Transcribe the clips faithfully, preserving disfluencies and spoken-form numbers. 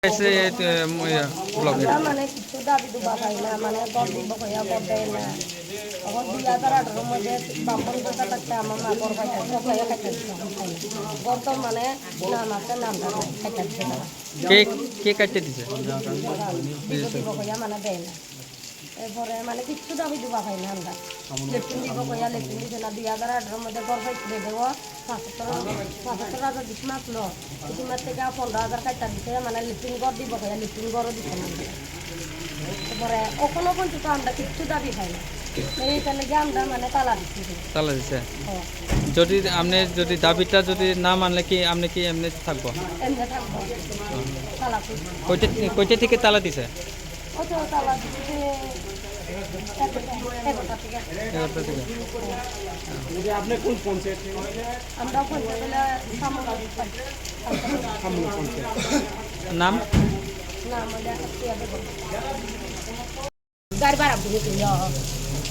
Kaise, eh, mo-, ya, block. Amra mane kichu dabi duba khai na, mane gor di bokoya gor de na. Oho dui hajar atharo moje bapon kota takta ama ma gor khai ta, gor khai khai ta. Gor to mane nam ase nam ta khai ta. Ke, ke kaite dise? Bijo di bokoya mane de na. Erpore mane kichu dabi duba khai na amra. Lepin di bokoya lepin di na dui hajar atharo moje gor khai de de o. Pasator, pasator hajar bismat lo. Bismat theke pondro hajar kaita dise, mane lepin gor dibo kaya, lepin gor o dise mane. Pore okono pon chuta amra kichu dabi khai na. Ei tale ge amra mane tala dise. Tala dise? O. Jodi amne jodi dabita jodi na manle ki amne ki emne thakbo? Emne thakbo. Tala kui. Koite, koite theke tala dise? Oto tala dise. Egarota theke. Egarota theke. Apni kun panchayat? Amra panchayat hole Samula. Samula panchayat. Nam? Nam hole Asiya Begum. Gari bhara bini kuyo.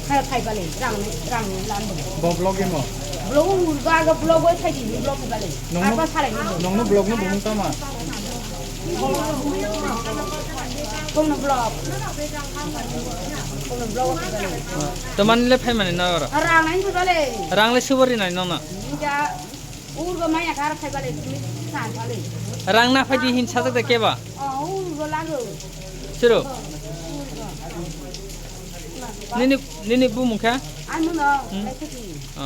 Khai, khai bale, rang, rang lan bo. Bo block imo? Block ur ba ga block oi khai di block bale. Nongno, apa sarai ni? Nongno block no bumung tama? Kono block? Kono block bale? Tamani le phai mani na oro? Rang nai bale. Rang le subari nai nona? Inja. Urgo maya kar khai bale, tumi san bale. Rang na phai di hin sajak de keba? O, urgo lago. Siro? Urgo. Nini, nini bumung kha? Anu no, Hmm? Lekhuti. O.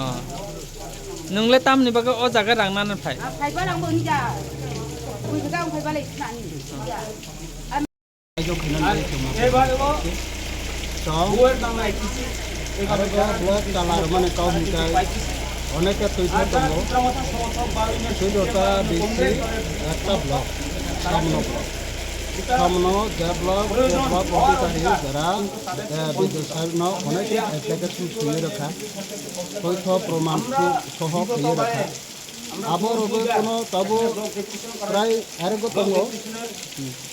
Nung le tamni bagwi o jaga rang nana phai? A, phai bale ang bo hinja. Ui jaga ang phai bale sinani. Hinja. Chong, aro block colour mane kau hingkai oneka twi thar tongo. Twi dota bisi ekta block, Samno block. Samno je block, je block bodi tari jara, eh, Bidya Sarno oneka application simi rokha. Twi tho proman proof soho khaiye rokha. Abo rogo kono tabo prai arego tongo.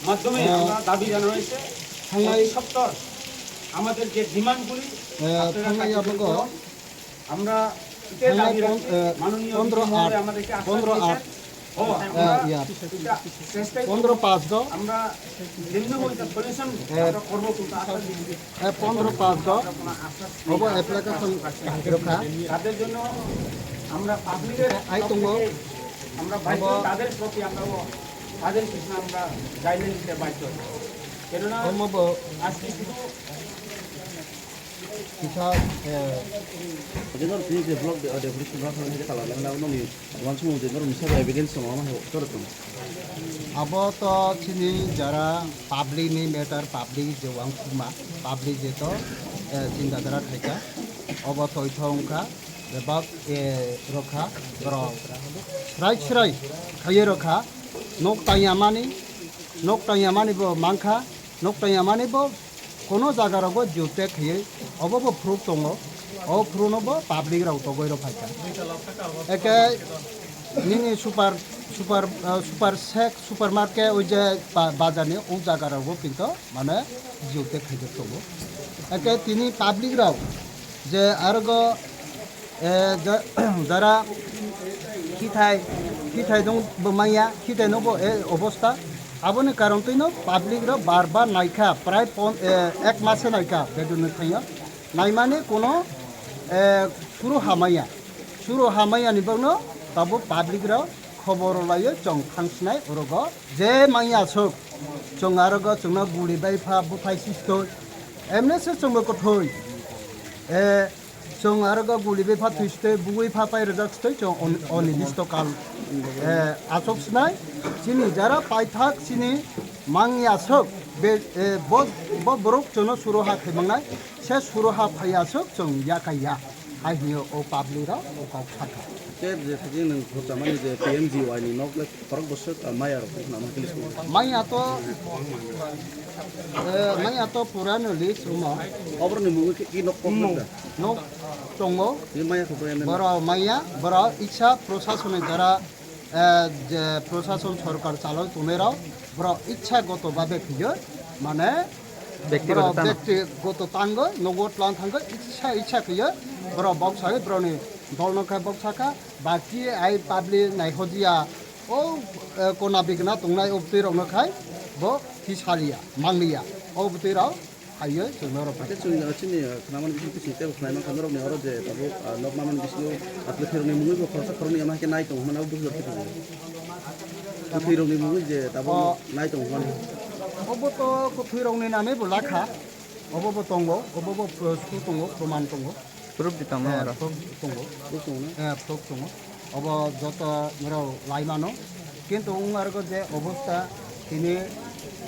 মাধ্যমে হ্যাঁ। আমরা দাবি জানানো হয়েছে। থানায় প্রতি সপ্তাহ আমাদের যে ডিমান্ডগুলি হ্যাঁ, আপনারা থানায় কার্যকরী আপাতত করুন। আমরা এটাই থানায় দাবি পন-, রাখছি, আহ, মাননীয় পনেরো আট, মহোদয় আমাদেরকে আশ্বাস পনেরো আট। দিয়েছেন। ও, আহ, আমরা ইয়া। এটা চেষ্টাই করব। পনেরো পাঁচ দ। আমরা নিম্ন পর্যায়ে সলিউশন হ্যাঁ। আমরা করব কিন্তু আশ্বাস দিয়েছি। Eh, pondro pas do, obo application kaham khe rwkha. তাদের জন্য আমরা পাবলিকের Ai tongo, আমরা বাধ্য, obo তাদের প্রতি আমরা ও, তাদের পিছনে আমরা গাইডলাইন দিতে বাধ্য। কেননা omo bo আজকে শুধু kisa, eh, Jemon tini je block de-, deputation block thangni je kalar langna nokni Wansukmung je norok misa bai evidence tongo, omo hai khe tor tong. Abo to chini jara public ni matter, public je wansukma, public je to, eh, chinta jara khaika, obo toitho wngkha, bebak, eh, rokha, borok srai srai khaiye rokha, nok tangya mani, nok tangya mani bo mankha, nok tangya mani bo kono jaga rogo jute khaiye, obo bo phuru tongo, o phuru no bo public rok togoi rok phaikha. Eke nini super, super, ah, super sek, supermarket o je ba-, bazar ni o jaga rogo kinto mane jute khaijak tongo. Eke tini public rok je arogo Eh, ja-, jara khithai, khithai dong bo manya, khithai no bo, eh, obosta. Aboni karon twi no public rok bar bar naikha, prai pon-, eh, ek mase naikha, bedroom ni thaio. Naimani kono, eh, suru hamaya. Suru hamaya ni bagno tabo public rok khobor laiyo chong thangsinai urogo. Je manya sok, chong arogo chongno guli bai pha buphai sistoi. Emne se chongbo kothoi. Eh, Chwng aro go guli bai pha thwi sitoi, bugui pha pai rwjak sitoi, chwng on-, onidisto kal, eh, achuk sinai. Chini jara paithak chini mangya swk be, eh, bo, bo borok chwngno suro ha khai mangnai. Se suro ha phaiya swk chwng ya kai ya. Hai hwnwi o public rok o kok sakha. Tei je thajing nwng khorchamani je P M G Y ni nok le Borok bwswk, ah, maya rok phano ma kilis ko. Maya to, eh, maya to pura no list rumo. Oborni mungwi ki, ki nok kok nokda? Nok tongo. Ye maya kok ya nang. Borok maya, borok iksa prosason ni jara, eh, je prosason sorkar chalok tongnai rok, borok iksa goto babe phiyo, mane Bektigoto borok tano. Bektigoto tango, nogo tlang thango, iksa, iksa phiyo, borok boksa, borokni dol no khe boksa kha, baki ai public nai hojiya, O, eh, kona bigna tongnai o bwtwi rokno khai Bo kisa liya, mangliya. O bwtwi rok haiyo chwng norok. Hake chwng chini khwnamani bising bising tei khwnai mankha norokni oro je tabuk nokmamani bisingo atwthwirokni mungwi bo khoroksa khoroknwi ama hake nai tongo hwnmani abo bujijak khe tongo. Kwthwirokni mungwi je tabuk nai tongo hwnmani. Obo to kwthwirokni name bo lakha. Obo bo tongo, obo bo pro-, su tongo, proman tongo. Proof di tamo oro. Proof tongo. Proof tongo na? Eh, proof tongo. Obo joto norok lai mano. Kintu wng argo je obosta tini,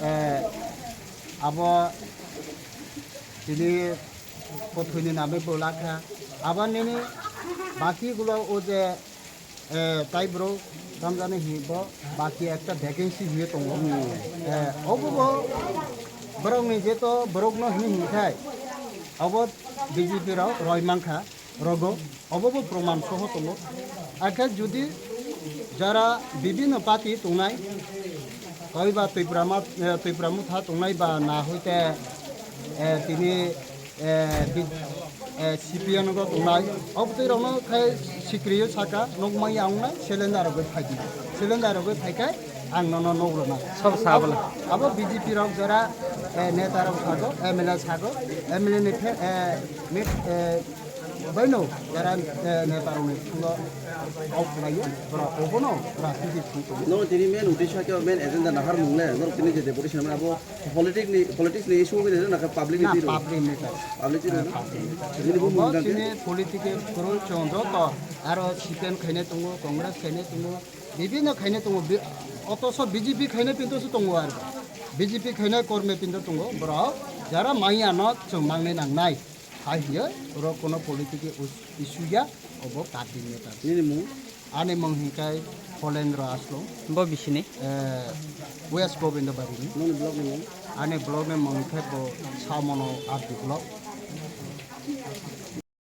eh, abo tini kothwini name bo lakha. Abo nini baki gulo o je Eh, tai bro, tamjani hi bo baki ekta vacancy hiye tongo. Eh, obo bo borokni jeto borokno hini hini khai, obo B J P rok roi mankha, rogo, obo bo proman soho tongo. Akhe jodi jara bibhinno party tongnai, oiba Tipra Motha, eh, Tipra Motha tongnai ba na hoite, eh, tini eh, bi-, eh, C P M no tongnai, o bwtwi rokno khai sikriyo saka, nok maya wngnai, cylinder rok bai phaidi. Cylinder rok bai phaikai, ang nono nok rwnai. Sob sabala. Abo B J P rok jora, eh, neta rok sago, M L A sago, M L A ni phe-, eh, ni, eh, baino jora, eh, neta rok ni thungo ok layo, bora obono rajniti thung tongo. No, tini main uddesho khe main agenda nahar mungle, norok tini je deputation abo Politics ni, politics ni issue ni na public ni tiro. Public ni tiro. Public tiro na? Public ni tiro. Ini bu mungkin kan? Sini politik e koro chong joto aro C P M khaine tongo, Congress khaine tongo, bibhinno khaine tongo, bi-, otoso B J P khaine pinto se tongo ar. B J P khaine korme pinto tongo, borok jara maya no chwng mangne nangnai. Hai hiye, oro kono political is-, issue ya, obo public matter. Nini mung? Ani mung hikai Pholendra Aslong. Bo bisini? Eh, West Govinda Bari ni. Nini block ni mung? Ani block ni mung hikai bo Samono R D block.